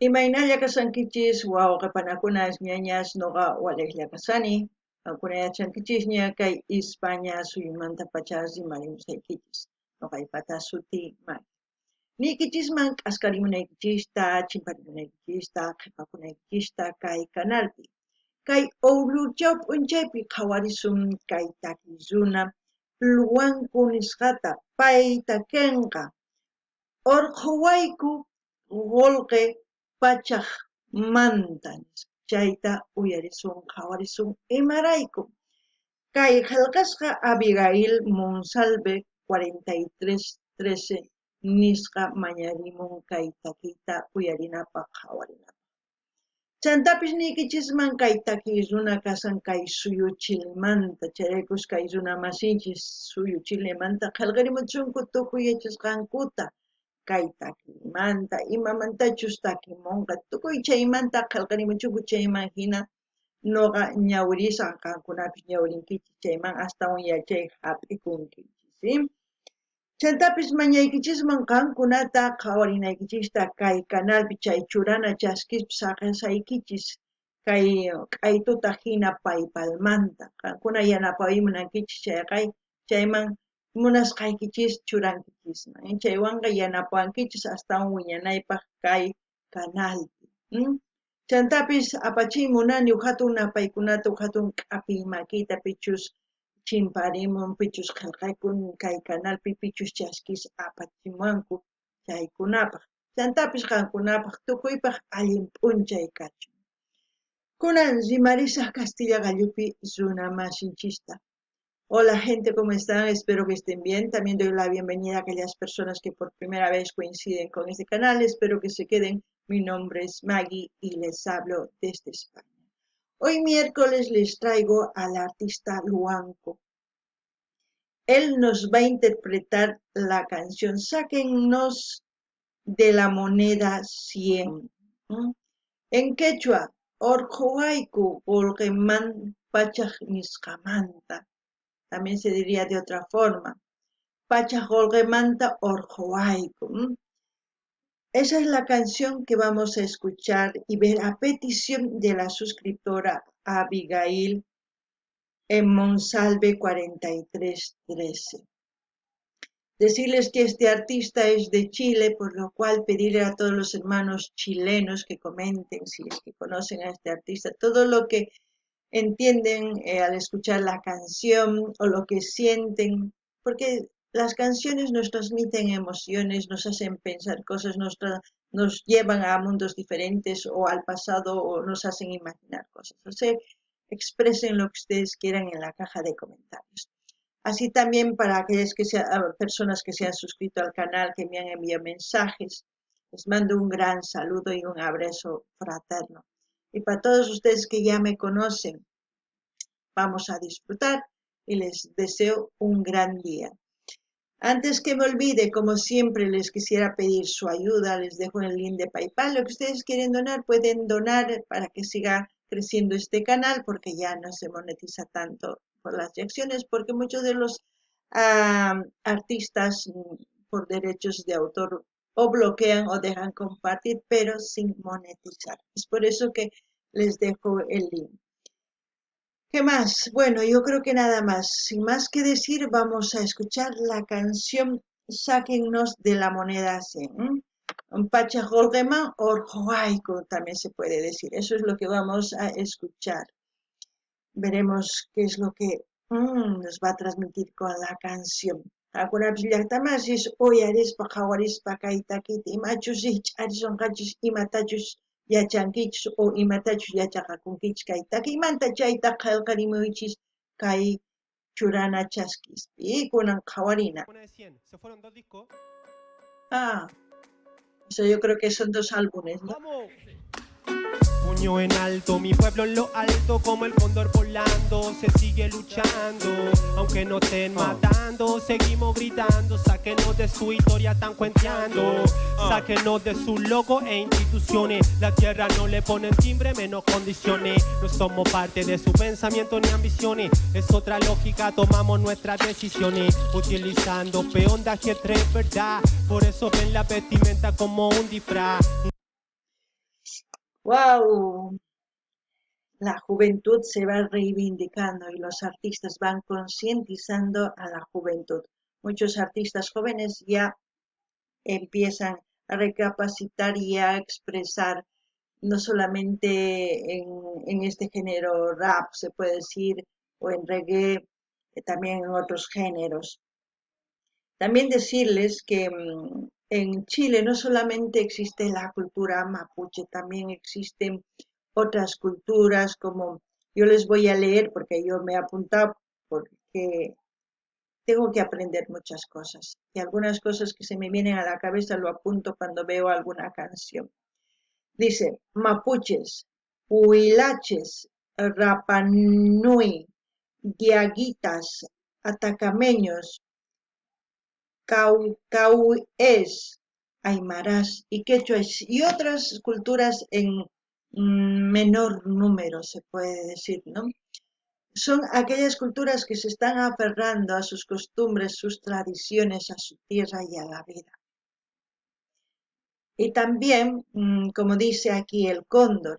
Imaynalla kashankichis wawqe panakuna ñañas noqa walejlla kashani, qankuna yachankichisña kay Ispaña suyumantapacha rimarimusaykichis, noqaypata sutiy Mari. Niykichisman k'askarimunaykichista, chimparimunaykichista, qhipakunaykichista kay canalpi. Kay Oulurchaw p'unchaypi qhawarisun kay takiy runa Luwanku nisqata, pay takenqa Orqhowayku qolqe pachajmanta nispa. Chayta uyarisun qhawarisun imarayku. Kay qhelqasqa Abigail Monsalve 43 13 nisqa mañarimun kay takiyta uyarinapaj qhawarinapaj. Chantapis niykichisman kay takiy runa kashan kay suyu Chilemanta, chayraykus kay runa masinchis suyu Chilemanta qhelqarimuchunku tukuy yachasqankuta kay takiymanta, imamantachus takimunqa, tukuy chaymanta qhelqarimuchunku chayman hina noqa ñawirisaj, qankunapis ñawirinkichis chayman astawan yachay hap'ikunkichis. Chantapis mañaykichisman qankunata qhawarinaykichista kay canalpi chay churana chaskispa saqesaykichis kay k'aytuta hina PayPalmanta. Qankuna yanapaway munankichis chayqa chayman munasqaykichis churankichisman. Chaywanqa yanapawankichis astawan wiñanaypaq kay canalpi. Chantapis apachiy munani uj hatun napaykunata, uj hatun k'apiy makiyta pichus chimparimun, pichus qhelqakun kay canalpi, pichus chaskis apachimuwanku chaykunapaq. Chantapis qankunapaq tukuypaq allin p'unchay kachun. Kunan rimarisaj kastilla qallupi runa masinchista. Hola gente, ¿cómo están? Espero que estén bien. También doy la bienvenida a aquellas personas que por primera vez coinciden con este canal. Espero que se queden. Mi nombre es Maggie y les hablo desde España. Hoy miércoles les traigo al artista Luanco. Él nos va a interpretar la canción Sáquennos de la moneda 100. En quechua, Orqhowayku qolqeman pachaj nisqamanta. También se diría de otra forma. Pachaj qolqemanta orqhowayku. Esa es la canción que vamos a escuchar y ver a petición de la suscriptora Abigail en Monsalve 4313. Decirles que este artista es de Chile, por lo cual pedirle a todos los hermanos chilenos que comenten si es que conocen a este artista, todo lo que entienden al escuchar la canción o lo que sienten, porque las canciones nos transmiten emociones, nos hacen pensar cosas, nos llevan a mundos diferentes o al pasado o nos hacen imaginar cosas. O sea, expresen lo que ustedes quieran en la caja de comentarios. Así también para aquellas personas que se han suscrito al canal, que me han enviado mensajes, les mando un gran saludo y un abrazo fraterno. Y para todos ustedes que ya me conocen, vamos a disfrutar y les deseo un gran día. Antes que me olvide, como siempre, les quisiera pedir su ayuda. Les dejo el link de PayPal. Lo que ustedes quieren donar, pueden donar para que siga creciendo este canal, porque ya no se monetiza tanto por las reacciones, porque muchos de los artistas por derechos de autor o bloquean o dejan compartir, pero sin monetizar. Es por eso que les dejo el link. ¿Qué más? Bueno, yo creo que nada más. Sin más que decir, vamos a escuchar la canción Sáquennos de la moneda 100. Un pachaj qolqeman orqhowayku también se puede decir. Eso es lo que vamos a escuchar. Veremos qué es lo que nos va a transmitir con la canción. Qankunapis llaqtamasis uyarispa qhawarispa kay takiyta imachus rikch'arisonqachis imatachus yachankichis o imatachus yachaqakunkichis kay takiymanta chayta qhelqarimuychis kay churana chaskispi. Kunan qhawarina. Una de 100. Se fueron dos discos. Ah, eso yo creo que son dos álbumes, ¿no? ¡Vamos! Puño en alto, mi pueblo en lo alto, como el cóndor volando, se sigue luchando, aunque no estén matando, seguimos gritando, sáquenos de su historia, están cuenteando, sáquenos de su logo e instituciones, la tierra no le ponen timbre, menos condiciones, no somos parte de su pensamiento ni ambiciones, es otra lógica, tomamos nuestras decisiones, utilizando peón de ajedrez, verdad, por eso ven la vestimenta como un disfraz. ¡Wow! La juventud se va reivindicando y los artistas van concientizando a la juventud. Muchos artistas jóvenes ya empiezan a recapacitar y a expresar, no solamente en este género rap, se puede decir, o en reggae, también en otros géneros. También decirles que en Chile no solamente existe la cultura mapuche, también existen otras culturas, como yo les voy a leer porque yo me he apuntado, porque tengo que aprender muchas cosas y algunas cosas que se me vienen a la cabeza lo apunto cuando veo alguna canción. Dice, mapuches, huilaches, rapanui, diaguitas, atacameños, caucaues, aymaras y quechuas y otras culturas en menor número, se puede decir, ¿no? Son aquellas culturas que se están aferrando a sus costumbres, sus tradiciones, a su tierra y a la vida. Y también, como dice aquí el cóndor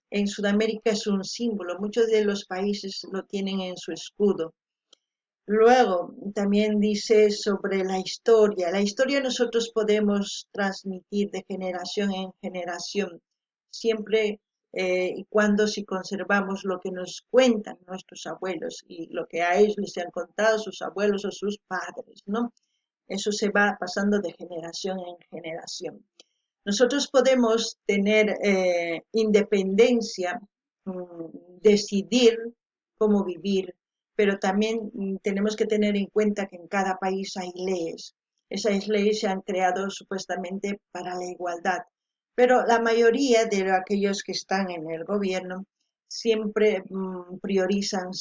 en Sudamérica es un símbolo, muchos de los países lo tienen en su escudo. Luego, también dice sobre la historia. La historia nosotros podemos transmitir de generación en generación, siempre y cuando si conservamos lo que nos cuentan nuestros abuelos y lo que a ellos les han contado sus abuelos o sus padres, ¿no? Eso se va pasando de generación en generación. Nosotros podemos tener independencia, decidir cómo vivir, pero también tenemos que tener en cuenta que en cada país hay leyes. Esas leyes se han creado supuestamente para la igualdad, pero la mayoría de aquellos que están en el gobierno siempre priorizan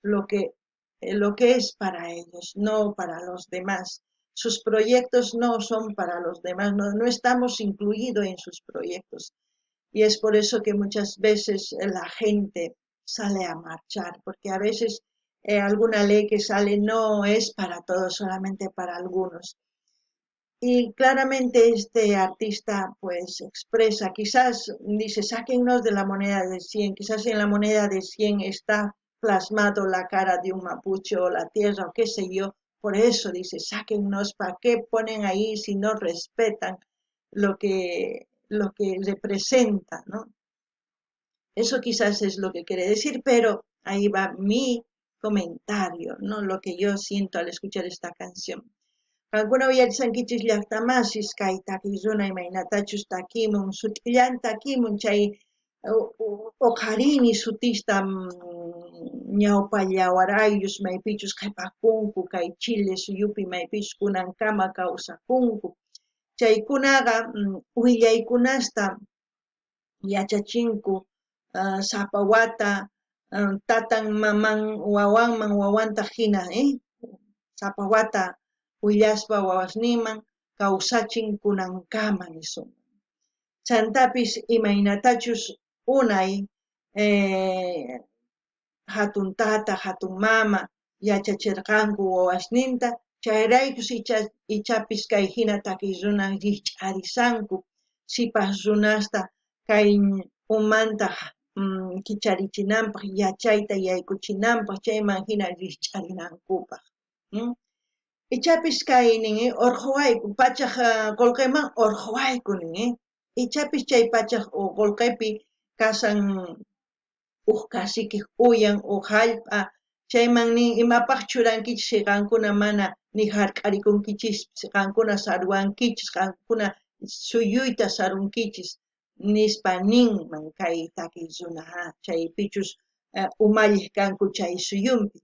lo que es para ellos, no para los demás. Sus proyectos no son para los demás, no estamos incluidos en sus proyectos. Y es por eso que muchas veces la gente sale a marchar, porque a veces alguna ley que sale no es para todos, solamente para algunos. Y claramente este artista pues expresa, quizás dice, sáquennos de la moneda de 100, quizás en la moneda de 100 está plasmado la cara de un mapuche o la tierra o qué sé yo, por eso dice, sáquennos, ¿para qué ponen ahí si no respetan lo que representa, ¿no? Eso quizás es lo que quiere decir, pero ahí va mi comentario, ¿no? Lo que yo siento al escuchar esta canción. Qankuna uyarishankichis llaqtamasis kay takiy runa imaynatachus takimun, sut'illan takimun chay uqharini sutista ñawpa llawarayllus maypichus qhipakunku kay Chile suyupi maypichus kunankama kawsakunku. Chaykunaqa willaykunasta yachachinku sapa wata tatan maman wawanman wawanta hina, sapa wata willaspa wawasninman kawsachin kunankama nisunman. Chantapis imaynatachus unay hatun tata, hatun mama yachachirqanku wawasninta, chayraykus ichapis kay hina takiy runa rikch'arisanku sipas runasta kay umanta kicharichinanpaq, yachayta yaykuchinanpaq, chayman hina rikch'arinankupaq. Ichapis kay nin urquwayku, pachaj qullqiman urquwayku nin, ichapis chay pachaj qullqipi kasan uj cacique uyan uj jallp'a, chayman nin imapaq churankichis si qankuna mana ni jark'arikunkichis, si qankuna sarwankichis, qankuna suyuyta sarunkichis, nispa ninman kay takiy runa, chaypichus umalliq kanku chay suyunpi.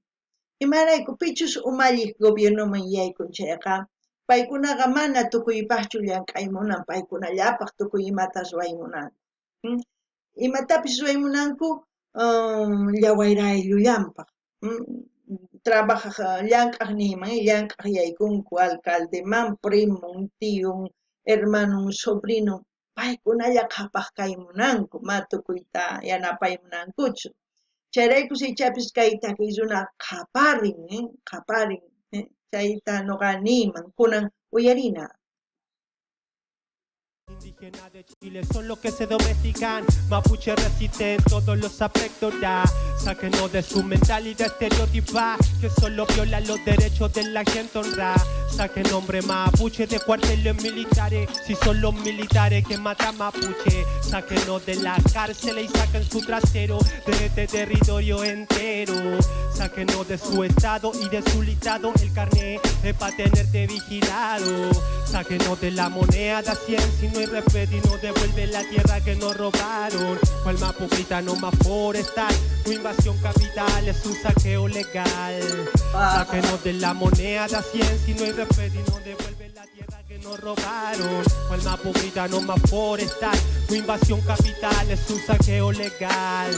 Imarayku pichus umalliq gobiernoman yaykun chayqa, paykunaqa mana tukuypaqchu llank'ay munan, paykunallapaq tukuy imata ruway munanku. Imatapis ruway munanku llawayrayllullanpaq. Trabajaq llank'aq niyman, llank'aq yaykunku alcaldeman, primon, tiyun, hermanon, sobrinon, paykunalla qhapaq kay munanku, ma tukuyta yanapay munankuchu. Chayraykus ichapis kay takiy runa qhaparin, qhaparin, chayta nuqa niyman, kunan uyarina. Indígenas de Chile son los que se domestican. Mapuche resisten todos los aspectos ya. Sáquenos de su mentalidad estereotipada que solo viola los derechos de la gente honrada. Saquen nombre mapuche de cuarteles militares, si son los militares que matan mapuche. Sáquenos de la cárcel y saquen su trasero de este territorio entero. Sáquenos de su estado y de su listado. El carnet es pa' tenerte vigilado. Sáquenos de la moneda de a 100 si no hay respeto y no devuelve la tierra que nos robaron. Cual mapugrita no más forestal. Tu invasión capital es un saqueo legal. Sáquenos de la moneda de a 100 si no hay respeto y no devuelve la tierra que nos robaron. Cual mapugrita no más forestal. Tu invasión capital es un saqueo legal.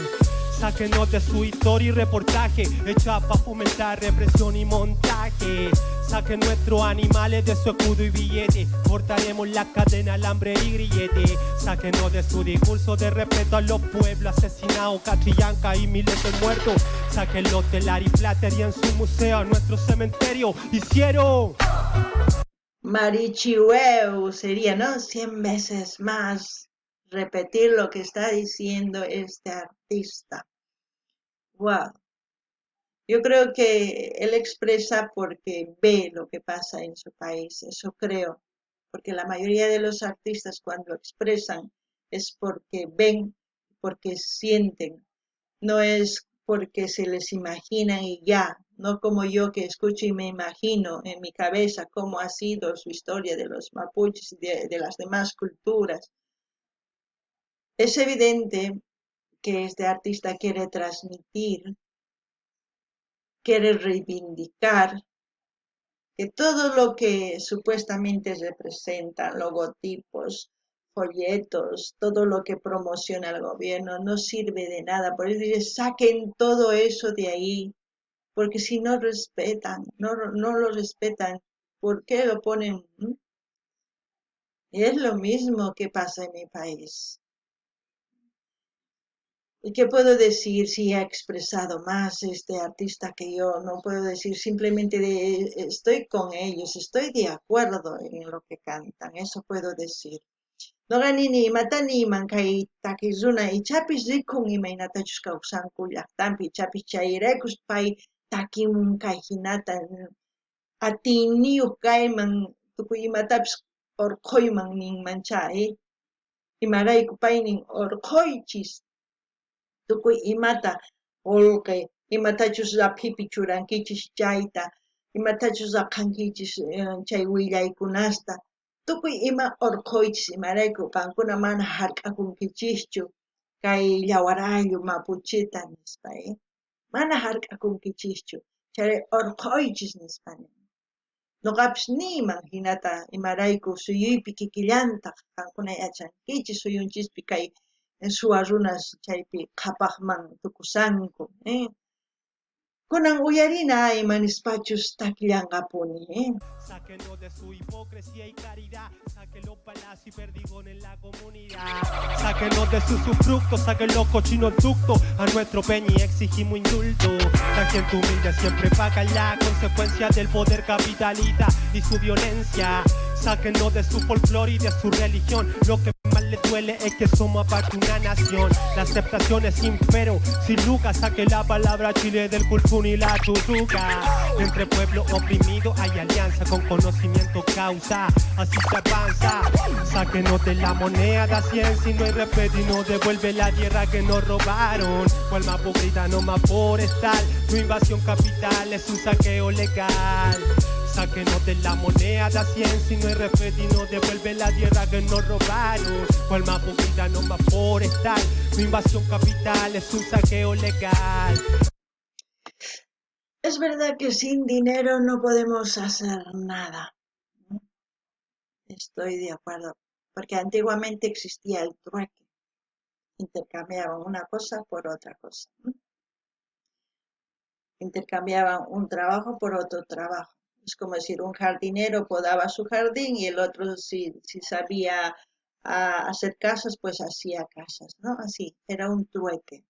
Sáquenos de su historia y reportaje, hecha pa' fomentar represión y montaje. Saquen nuestros animales de su escudo y billete, cortaremos la cadena, alambre y grillete. Sáquenos de su discurso de respeto a los pueblos asesinados, Catrillanca y miles de muertos. Sáquenlos del Ari Plater y en su museo a nuestro cementerio hicieron. Marichihueu sería, ¿no? 100 veces más repetir lo que está diciendo este artista. Wow. Yo creo que él expresa porque ve lo que pasa en su país, eso creo, porque la mayoría de los artistas cuando expresan es porque ven, porque sienten, no es porque se les imaginan y ya, no como yo que escucho y me imagino en mi cabeza cómo ha sido su historia de los mapuches y de las demás culturas. Es evidente que este artista quiere transmitir, quiere reivindicar que todo lo que supuestamente representan logotipos, folletos, todo lo que promociona el gobierno no sirve de nada. Por eso dice, saquen todo eso de ahí, porque si no respetan, no lo respetan, ¿por qué lo ponen? Es lo mismo que pasa en mi país. ¿Y qué puedo decir si ha expresado más este artista que yo? No puedo decir, simplemente estoy con ellos, estoy de acuerdo en lo que cantan, eso puedo decir. Noqa nini imata niyman kay taki runa ichapis rikun imaynatachus kawsanku llaqtanpi, ichapis chayraykus pay takimun kay hinata atiyniyuq kayman tukuy imatapis urqhuyman ninmancha, Imarayku pay nin urqhuychis tukuy imata qolqe, imatachus raphipi churankichis chayta, imatachus raqhankichis chay willaykunasta, tukuy ima urqhuychis, imarayku qankuna mana hark'akunkichischu kay llawarayllu mapuchita nispa, mana hark'akunkichischu, chay urqhuychis nispa nin. Noqapis niyman hinata imarayku suyuypi kikillantaq qankuna yachankichis suyunchispi kay suwa runas chaypi qhapaqman tukusanku, Kunan uyarina ima nispachus takillanqapuni, Sáquenos de su hipocresía y caridad, saquen los palacios y perdigones en la comunidad. Sáquenos de sus subfructos, saquen los cochinos ductos. A nuestro peñi exigimos indulto. La gente humilde siempre paga la consecuencia del poder capitalista y su violencia. Sáquenos de su folclore y de su religión. Lo que más les duele es que somos aparte una nación. La aceptación es sin pero, sin lucas. Saque la palabra Chile del culpún y la tutuca. Entre pueblo oprimido hay alianza, con conocimiento causa, así se avanza. Sáquenos de la moneda de a 100 si no hay respeto y no devuelve la tierra que nos robaron. Cual mapugrita no más forestal, tu invasión capital es un saqueo legal. Sáquenos de la moneda de a 100 si no hay respeto y no devuelve la tierra que nos robaron. Cual mapugrita no más forestal, tu invasión capital es un saqueo legal. Es verdad que sin dinero no podemos hacer nada. Estoy de acuerdo, porque antiguamente existía el trueque. Intercambiaban una cosa por otra cosa. Intercambiaban un trabajo por otro trabajo. Es como decir, un jardinero podaba su jardín y el otro, si sabía hacer casas, pues hacía casas, ¿no? Así, era un trueque.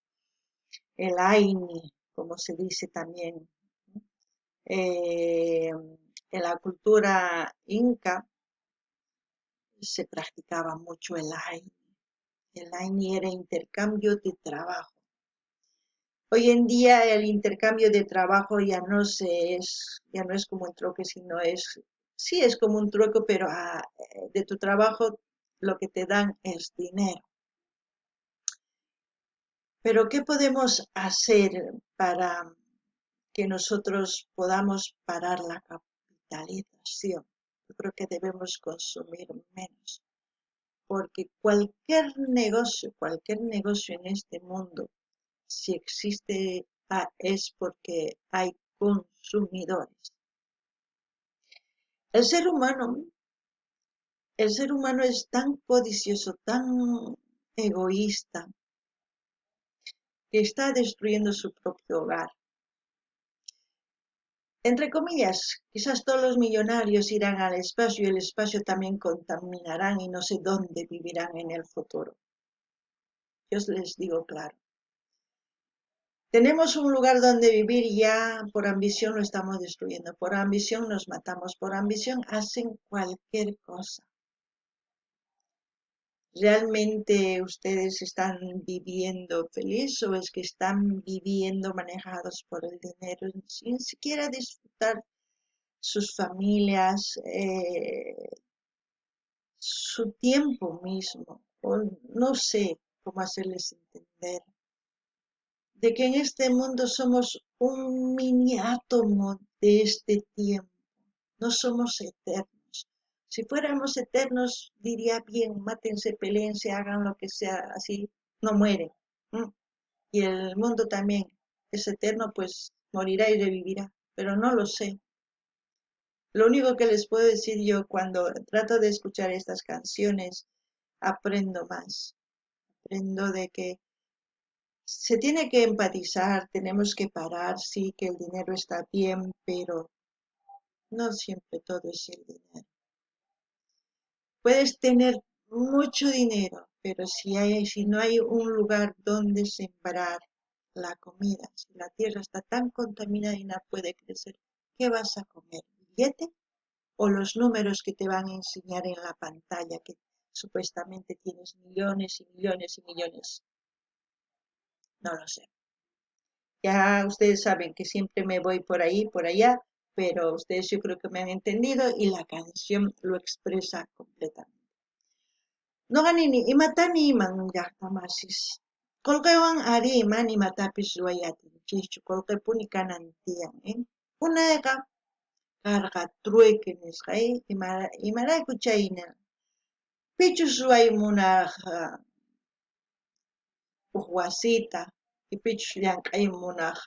El ayni, como se dice también. En la cultura inca, Se practicaba mucho el ayni. El ayni era intercambio de trabajo. Hoy en día el intercambio de trabajo ya no es como un trueque, sino es, sí es como un trueque, pero de tu trabajo lo que te dan es dinero. Pero ¿qué podemos hacer para que nosotros podamos parar la capitalización? Yo creo que debemos consumir menos, porque cualquier negocio en este mundo, si existe, es porque hay consumidores. El ser humano es tan codicioso, tan egoísta, que está destruyendo su propio hogar. Entre comillas, quizás todos los millonarios irán al espacio y el espacio también contaminarán y no sé dónde vivirán en el futuro. Yo les digo claro. Tenemos un lugar donde vivir y ya por ambición lo estamos destruyendo. Por ambición nos matamos, por ambición hacen cualquier cosa. ¿Realmente ustedes están viviendo feliz o es que están viviendo manejados por el dinero sin siquiera disfrutar sus familias, su tiempo mismo? O no sé cómo hacerles entender de que en este mundo somos un mini átomo de este tiempo, no somos eternos. Si fuéramos eternos, diría bien, mátense, peleense, hagan lo que sea, así no mueren. Y el mundo también es eterno, pues morirá y revivirá, pero no lo sé. Lo único que les puedo decir yo cuando trato de escuchar estas canciones, aprendo más. Aprendo de que se tiene que empatizar, tenemos que parar, sí, que el dinero está bien, pero no siempre todo es el dinero. Puedes tener mucho dinero, pero si no hay un lugar donde sembrar la comida, si la tierra está tan contaminada y no puede crecer, ¿qué vas a comer? ¿Billete? ¿O los números que te van a enseñar en la pantalla que supuestamente tienes millones y millones y millones? No lo sé. Ya ustedes saben que siempre me voy por ahí, por allá, pero ustedes yo creo que me han entendido y la canción lo expresa completamente. Noqa nini imatani iman llaqtamasis. Qullqiwan ari mana imatapis ruway atinchischu, qullqipuni kanan tiyan, Unayqa karqa trueque nisqa, imarayku chayna. Pichus ruway munaq uj wasita, y pichus llank'ay munaq,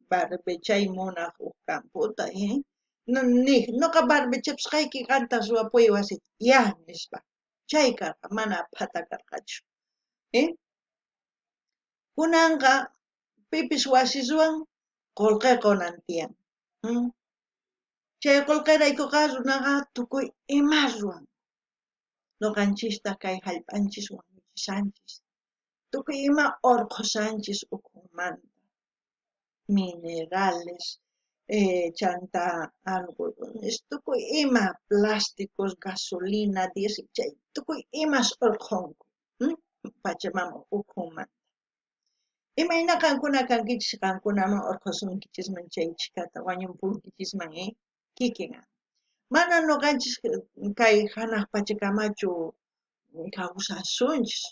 barbechay munaq uj camputa, noqa barbechapusqayki qantas ruwapuy wasita, ya nispa. Chay karqa, mana phata karqachu. Kunanqa pipis wasi ruwan qullqi qunan tiyan. Chay qullqiraykuqa runaqa tukuy ima ruwan. Noqanchista kay hallp'anchis wañuchishanchis. Tukuy ima urqhushanchis ukhunmanta. Minerales, chanta algodones, tukuy ima plásticos, gasolina, diésel, chay tukuy imas urqhunku, Pachamama ukhunmanta. Imayna qankuna kankichis qankunaman urqhusunkichisman chay chhikata wañunpunkichisman, kikin. Mana noqanchis kay hanaq pachakamachu kawsasunchis,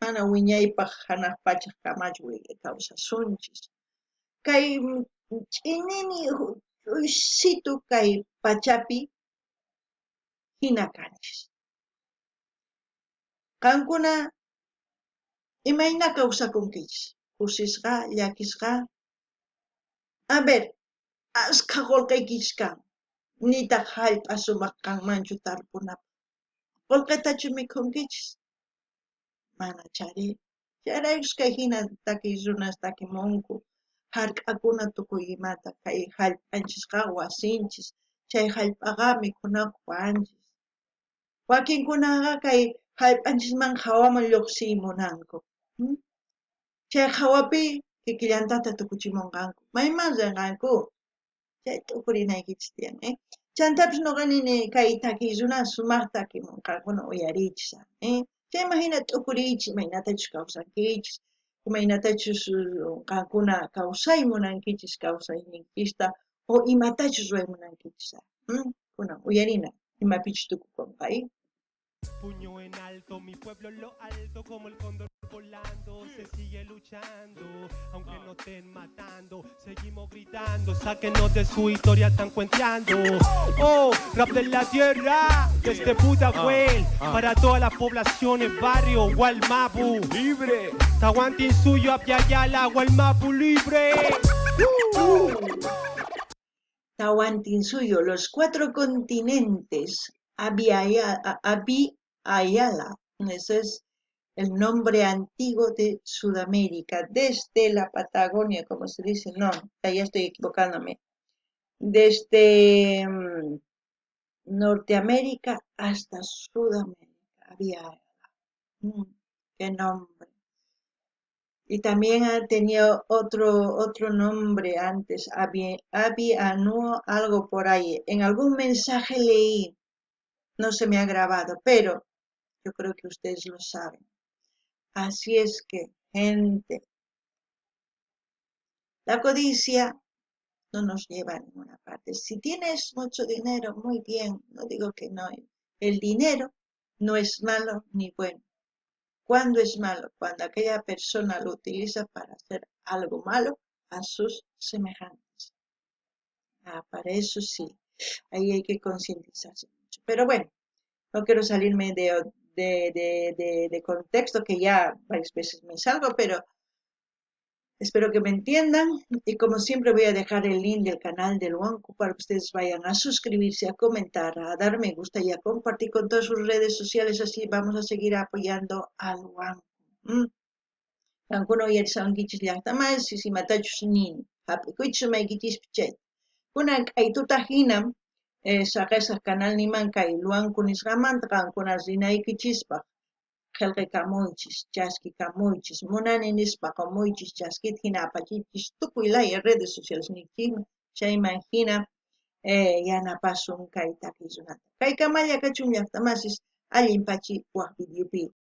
mana wiñaypaq hanaq pachakamachu kawsasunchis. Kay ch'inini ch'uysitu kay pachapi hina kanchis. Qankuna imayna kawsakunkichis? Kusisqa, llakisqa? A ver, askha qullqiykichis kan, nitaq hallp'a sumaq kanmanchu tarpunapaq. Qullqitachu mikhunkichis? Mana chari. Chayraykus kay hina takiy runas takimunku, hark'akuna tukuy imata, kay hallp'anchisqa wasinchis, chay hallp'aqa mikhunaku wanchis. Wakinkunaqa kay hallp'anchisman hawaman lluqsiy munanku. Chay hawapi kikillantata tukuchimunqanku. Mayman rinqanku? Chay t'ukurinaykichis tiyan, Chantapis noqa nini kay takiy runa sumajta qankuna uyariychis, eh? Chayman hina t'ukuriychis imaynatachus kawsankichis, imaynatachus qankuna kawsay munankichis kawsayninchista o imatachus ruway munankichis. Kunan uyarina imapichus tukukonqa. Eh? Puño en alto, mi pueblo en lo alto, como el cóndor volando, se sigue luchando, aunque no estén matando, seguimos gritando, sáquenos de su historia, están cuenteando. Oh, rap de la tierra, desde Pudahuel, para todas las poblaciones, barrio, Wallmapu, Libre. Tahuantinsuyo, Abya Yala, Wallmapu libre. Tahuantinsuyo, los cuatro continentes, Abya Ayala, ese es el nombre antiguo de Sudamérica, desde la Patagonia, como se dice, no, ya estoy equivocándome, desde Norteamérica hasta Sudamérica, Abya Ayala. Qué nombre. Y también tenía otro nombre antes, Abi, Abi Anuo, algo por ahí. En algún mensaje leí, no se me ha grabado, pero yo creo que ustedes lo saben. Así es que, gente, la codicia no nos lleva a ninguna parte. Si tienes mucho dinero, muy bien, no digo que no. El dinero no es malo ni bueno. ¿Cuándo es malo? Cuando aquella persona lo utiliza para hacer algo malo a sus semejantes. Ah, para eso sí, ahí hay que concientizarse mucho. Pero bueno, no quiero salirme de contexto, que ya varias veces me salgo, pero espero que me entiendan. Y como siempre voy a dejar el link del canal del Wanku para que ustedes vayan a suscribirse, a comentar, a dar me gusta y a compartir con todas sus redes sociales. Así vamos a seguir apoyando al Wanku. Qankuna uyarishawankichis llaqtamasis imatachus nini hap'ikuychis umaykichispi chayta. Kunan k'aytuta hina saqesaq kanalniyman kay Luanku nisqamanta qankuna rinaykichispaq qillqakamuychis, chaskikamuychis, munani nispa qumuychis, chaskita hina apachichis tukuy laya redes sociales niykichikman chayman hina yanapasun kay takiy runata. Kay kamalla kachun llaqtamasis allin pachi waq videopi.